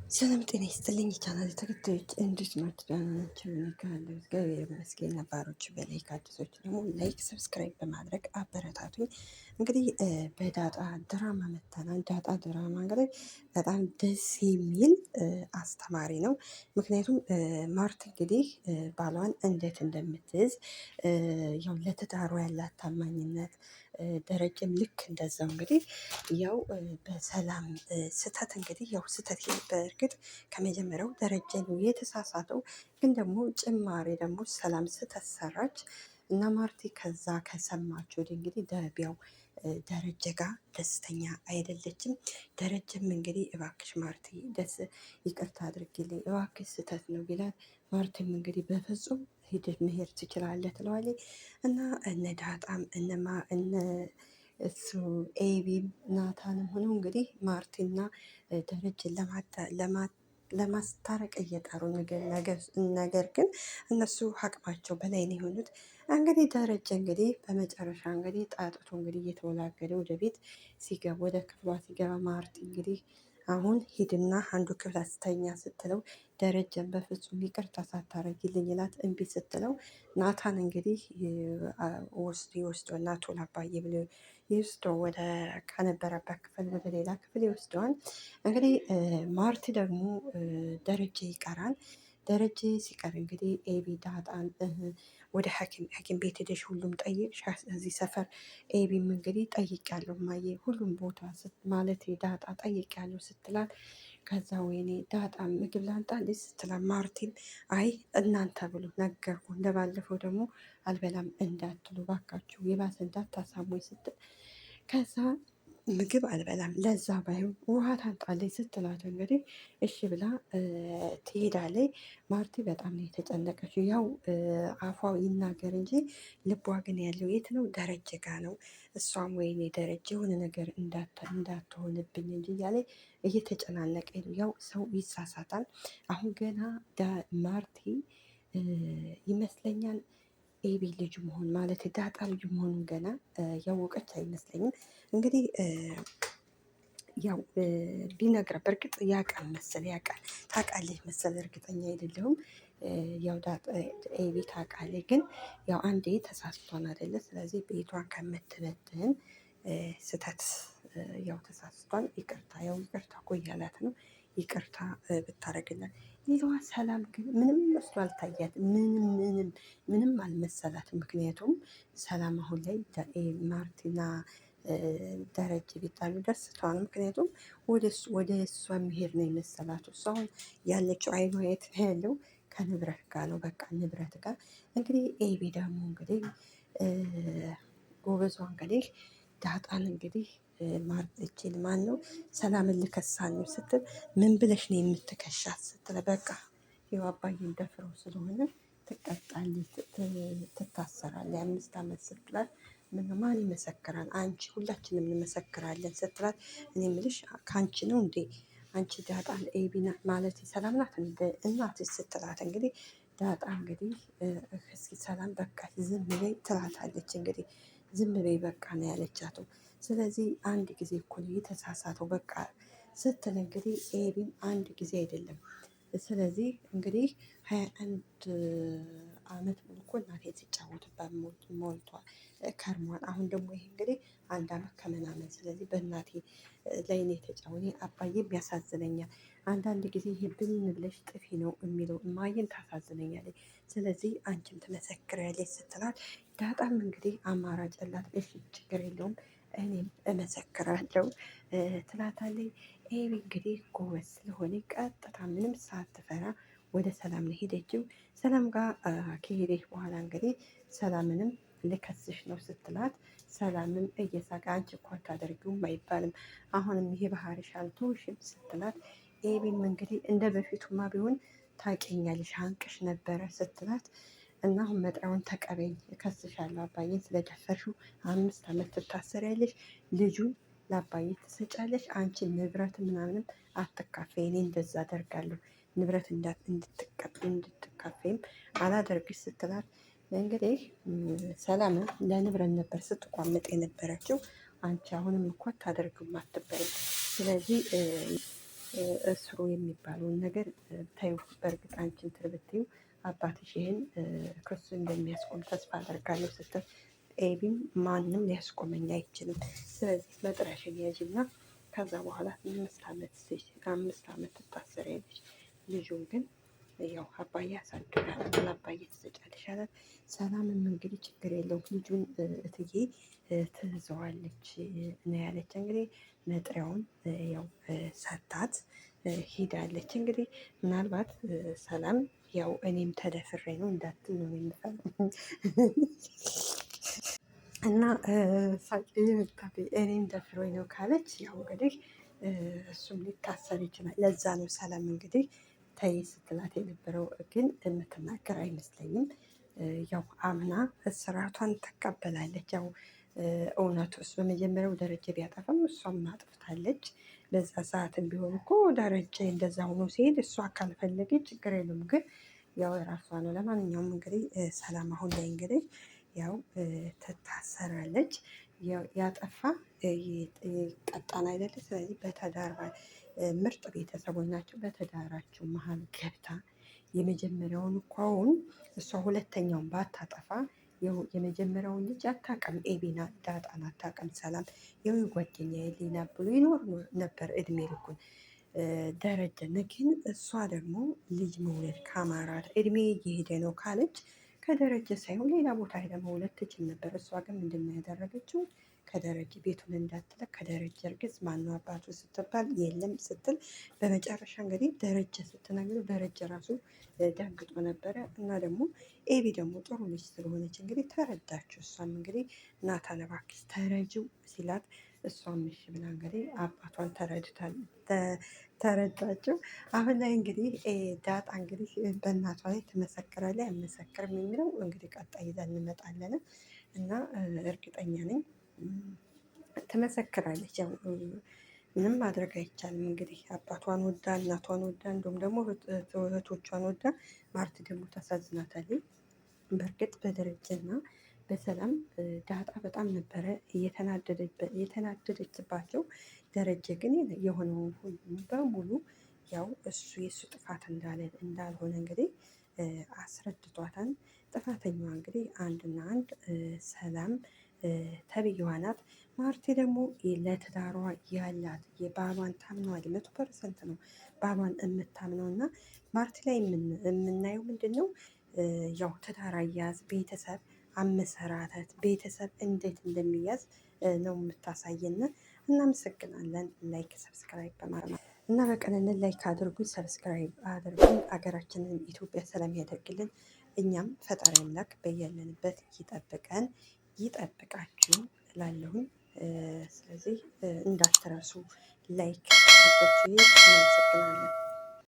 ሰላም ጤና ይስጥልኝ የቻናል ተከታዮች እንዴት ናችሁ? ደህና ናችሁ? እኔ ካለሁ እግዚአብሔር ይመስገን። ነባሮች በ like አዲሶች ደግሞ like subscribe በማድረግ አበረታቱኝ። እንግዲህ በዳጣ ድራማ መተናል። ዳጣ ድራማ እንግዲህ በጣም ደስ የሚል አስተማሪ ነው። ምክንያቱም ማርት እንግዲህ ባሏን እንዴት እንደምትይዝ ያው ለትዳሯ ያላት ታማኝነት፣ ደረጀም ልክ እንደዛው እንግዲህ ያው በሰላም ስህተት እንግዲህ ያው ስህተት በእርግጥ ከመጀመሪያው ደረጀ ነው የተሳሳተው፣ ግን ደግሞ ጭማሪ ደግሞ ሰላም ስህተት ሰራች እና ማርቲ ከዛ ከሰማች ወዲህ እንግዲህ ደቢያው ደረጀ ጋር ደስተኛ አይደለችም። ደረጀም እንግዲህ እባክሽ ማርቲ ደስ ይቅርታ አድርጊልኝ እባክሽ ስህተት ነው ቢላት፣ ማርቲም እንግዲህ በፍጹም ሂድ መሄድ ትችላለህ ትለዋለች። እና እነ ዳጣም እነማ እነ እሱ ኤቢም ናታንም ሆነው እንግዲህ ማርቲና ደረጀን ለማስታረቅ እየጣሩ ነገር ግን እነሱ አቅማቸው በላይ ነው የሆኑት። እንግዲህ ደረጀ እንግዲህ በመጨረሻ እንግዲህ ጣጥቶ እንግዲህ እየተወላገደ ወደ ቤት ሲገባ ወደ ክፍሏ ሲገባ ማርቲ እንግዲህ አሁን ሂድና አንዱ ክፍል አስተኛ ስትለው ደረጀን በፍጹም ይቅርታ ሳታረጊልኝ ይላት እምቢ ስትለው ናታን እንግዲህ ወስዶ ይወስደው እና ቶሎ አባዬ ብሎ ይወስዶ ወደ ከነበረበት ክፍል ወደ ሌላ ክፍል ይወስደዋል። እንግዲህ ማርቲ ደግሞ ደረጀ ይቀራል። ደረጀ ሲቀር እንግዲህ ኤቢ ዳጣን ወደ ሐኪም ቤት ሄደሽ ሁሉም ጠይቅሽ እዚህ ሰፈር ኤቢም እንግዲህ ጠይቄያለሁ እማዬ ሁሉም ቦታ ማለት ዳጣ ጠይቄያለሁ ስትላት፣ ከዛ ወይኔ ዳጣ ምግብ ላምጣልሽ ስትላት፣ ማርቲም አይ እናንተ ብሎ ነገርኩ እንደባለፈው ደግሞ አልበላም እንዳትሉ ባካችሁ የባሰ እንዳታሳሙኝ ስትል፣ ከዛ ምግብ አልበላም ለዛ ባይሆን ውሃ ታምጣልኝ ስትላት እንግዲህ እሺ ብላ ትሄዳለች። ማርቲ በጣም ነው የተጨነቀችው። ያው አፏ ይናገር እንጂ ልቧ ግን ያለው የት ነው? ደረጀ ጋ ነው። እሷም ወይኔ ደረጀ የሆነ ነገር እንዳትሆንብኝ እንጂ እያለ እየተጨናነቀ ነው። ያው ሰው ይሳሳታል። አሁን ገና ማርቲ ይመስለኛል ኤቢ ልጁ መሆን ማለት ዳጣ ልጁ መሆኑን ገና ያወቀች አይመስለኝም። እንግዲህ ያው ቢነግረ በእርግጥ ያውቃል መሰል ያውቃል ታውቃለች መሰል እርግጠኛ አይደለሁም። ያው ኤቢ ታውቃለች፣ ግን ያው አንዴ ተሳስቷን አይደለ? ስለዚህ ቤቷን ከምትበትን ስህተት ያው ተሳስቷን ይቅርታ ያው ይቅርታ እኮ እያላት ነው። ይቅርታ ብታደርግላት ሌላዋ ሰላም ግን ምንም መስሎ አልታያት። ምንም ምንም ምንም አልመሰላትም። ምክንያቱም ሰላም አሁን ላይ ማርቲና ደረጀ ቢጣሉ ደስታዋ ነው። ምክንያቱም ወደ እሷ የሚሄድ ነው የመሰላት። እሷ አሁን ያለችው አይኗ የት ነው ያለው? ከንብረት ጋር ነው። በቃ ንብረት ጋር እንግዲህ ኤቢ ደግሞ እንግዲህ ጎበዟ እንግዲህ ዳጣን እንግዲህ ማርትችን ማን ነው ሰላምን ልከሳን ነው ስትል፣ ምን ብለሽ ነው የምትከሻት ስትል፣ በቃ ይኸው አባዬን ደፍረው ስለሆነ ትቀጣለች፣ ትታሰራለች 5 ዓመት ስትላት፣ ምን ማን ይመሰክራል? አንቺ ሁላችንም እንመሰክራለን ስትላት፣ እኔ የምልሽ ከአንቺ ነው እንዴ አንቺ ዳጣን ኤቢ ማለት ሰላም ናት እንደ እናትሽ ስትላት፣ እንግዲህ ዳጣ እንግዲህ እስኪ ሰላም በቃ ዝም በይ ትላታለች። እንግዲህ ዝም በይ በቃ ነው ያለቻት። ስለዚህ አንድ ጊዜ እኮ ነው የተሳሳተው በቃ ስትል እንግዲህ ኤቢም አንድ ጊዜ አይደለም። ስለዚህ እንግዲህ 21 አመት ሙሉ እኮ እናቴ ሲጫወትባት ሞልቷል ከርሟል። አሁን ደግሞ ይሄ እንግዲህ 1 አመት ከምናምን ስለዚህ በእናቴ ላይ ነው የተጫወተ አባዬም ያሳዝነኛል። አንዳንድ ጊዜ ይሄ ብን ብለሽ ጥፊ ነው የሚለው እማዬን ታሳዝነኛለች። ስለዚህ አንቺም ትመሰክሪያለሽ ስትላት ዳጣም እንግዲህ አማራጭ የላት እሺ ችግር የለውም እኔም እመሰክራለሁ ትላታለች። ኤቢ እንግዲህ ጎበዝ ስለሆነ ቀጥታ ምንም ሳትፈራ ወደ ሰላም ነው ሄደችው። ሰላም ጋር ከሄደች በኋላ እንግዲህ ሰላምንም ልከስሽ ነው ስትላት፣ ሰላምም እየሳቀ አንቺ እኮ አታደርጊውም አይባልም አሁንም ይሄ ባህሪሽ አልተውሽም ስትላት፣ ኤቢም እንግዲህ እንደ በፊቱማ ቢሆን ታውቂኛለሽ አንቅሽ ነበረ ስትላት፣ እና አሁን መጥሪያውን ተቀበኝ እከስሻለሁ አባዬን ስለደፈርሽው 5 ዓመት ትታሰሪያለሽ፣ ልጁን ለአባዬ ትሰጫለሽ፣ አንቺ ንብረት ምናምንም አትካፈይ፣ እኔ እንደዛ አደርጋለሁ ንብረት እንድትካፈይም አላደርግሽ ስትላት፣ እንግዲህ ሰላምን ለንብረት ነበር ስትቋምጥ የነበረችው። አንቺ አሁንም እኮ አታደርግም አትበይም። ስለዚህ እስሩ የሚባለውን ነገር ተይው። በእርግጥ አንቺ እንትን ብትይው አባትሽ ይህን ክሱ እንደሚያስቆም ተስፋ አደርጋለሁ ስትል ኤቢም ማንም ሊያስቆመኝ አይችልም፣ ስለዚህ መጥሪያሽን ያዥና ከዛ በኋላ 5 ዓመት 5 ዓመት ትታሰሪያለሽ። ልጁን ግን ያው አባዬ ያሳድጋል፣ ለአባዬ ትሰጫለሽ አላት። ሰላምም እንግዲህ ችግር የለውም ልጁን እትዬ ትይዘዋለች ነው ያለች። እንግዲህ መጥሪያውን ያው ሰታት ሄዳለች። እንግዲህ ምናልባት ሰላም ያው እኔም ተደፍሬ ነው እንዳትል ነው የምፈራው እና ሳቂ እኔም ደፍሮኝ ነው ካለች ያው እንግዲህ እሱም ሊታሰር ይችላል። ለዛ ነው ሰላም እንግዲህ ተይ ስትላት የነበረው፣ ግን የምትናገር አይመስለኝም። ያው አምና እስራቷን ትቀበላለች። ያው እውነቱ እሱ በመጀመሪያው ደረጀ ቢያጠፋም እሷም አጥፍታለች። በዛ ሰዓትም ቢሆን እኮ ደረጀ እንደዛ ሆኖ ሲሄድ እሷ ካልፈለገች ችግር የለውም፣ ግን ያው የራሷ ነው። ለማንኛውም እንግዲህ ሰላም አሁን ላይ እንግዲህ ያው ትታሰራለች። ያጠፋ ይቀጣል አይደለ? ስለዚህ በትዳር ምርጥ ቤተሰቦች ናቸው። በትዳራቸው መሀል ገብታ የመጀመሪያውን እኮ አሁን እሷ ሁለተኛውን ባታጠፋ የመጀመሪያውን ልጅ አታውቅም፣ ኤቢና ዳጣን አታውቅም። ሰላም ያው ጓደኛዬ ሊና ብሎ ይኖር ነበር እድሜ ልኩን ደረጀ። ግን እሷ ደግሞ ልጅ መውለድ ካማራት እድሜ እየሄደ ነው ካለች ከደረጀ ሳይሆን ሌላ ቦታ ሄዳ መውለድ ትችል ነበር። እሷ ግን ምንድን ነው ያደረገችው? ከደረጀ ቤቱን እንዳትለቅ ከደረጀ እርግዝ ማነው አባቱ ስትባል የለም ስትል፣ በመጨረሻ እንግዲህ ደረጀ ስትነግረው ደረጀ ራሱ ደንግጦ ነበረ። እና ደግሞ ኤቢ ደግሞ ጥሩ ልጅ ስለሆነች እንግዲህ ተረዳችው። እሷም እንግዲህ ናታን እባክሽ ተረጂው ሲላት እሷም እሺ ብላ እንግዲህ አባቷን ተረዳችው። አሁን ላይ እንግዲህ ዳጣ እንግዲህ በእናቷ ላይ ትመሰክራለች አይመሰክርም የሚለው እንግዲህ ቀጣይ ይዘን እንመጣለን እና እርግጠኛ ነኝ ትመሰክራለች። ያው ምንም ማድረግ አይቻልም። እንግዲህ አባቷን ወዳ እናቷን ወዳ እንዲሁም ደግሞ እህቶቿን ወዳ ማርት ደግሞ ታሳዝናታለች። በእርግጥ በደረጀና በሰላም ዳጣ በጣም ነበረ የተናደደችባቸው። ደረጀ ግን የሆነውን ሁሉ በሙሉ ያው እሱ የእሱ ጥፋት እንዳልሆነ እንግዲህ አስረድቷታል። ጥፋተኛዋ እንግዲህ አንድና አንድ ሰላም ተብዬዋ ናት። ማርቲ ደግሞ ለትዳሯ ያላት የባሏን ታምነዋል፣ 100% ነው ባሏን የምታምነው። እና ማርቲ ላይ የምናየው ምንድን ነው? ያው ትዳር አያያዝ፣ ቤተሰብ አመሰራረት፣ ቤተሰብ እንዴት እንደሚያዝ ነው የምታሳየን። እናመሰግናለን። Like subscribe በማድረግ እና በቅንነት like አድርጉኝ፣ subscribe አድርጉኝ። አገራችንን ኢትዮጵያ ሰላም ያደርግልን። እኛም ፈጣሪ አምላክ በያለንበት ይጠብቀን፣ ይጠብቃችሁ እላለሁኝ። ስለዚህ እንዳትረሱ like አድርጉኝ። እናመሰግናለን።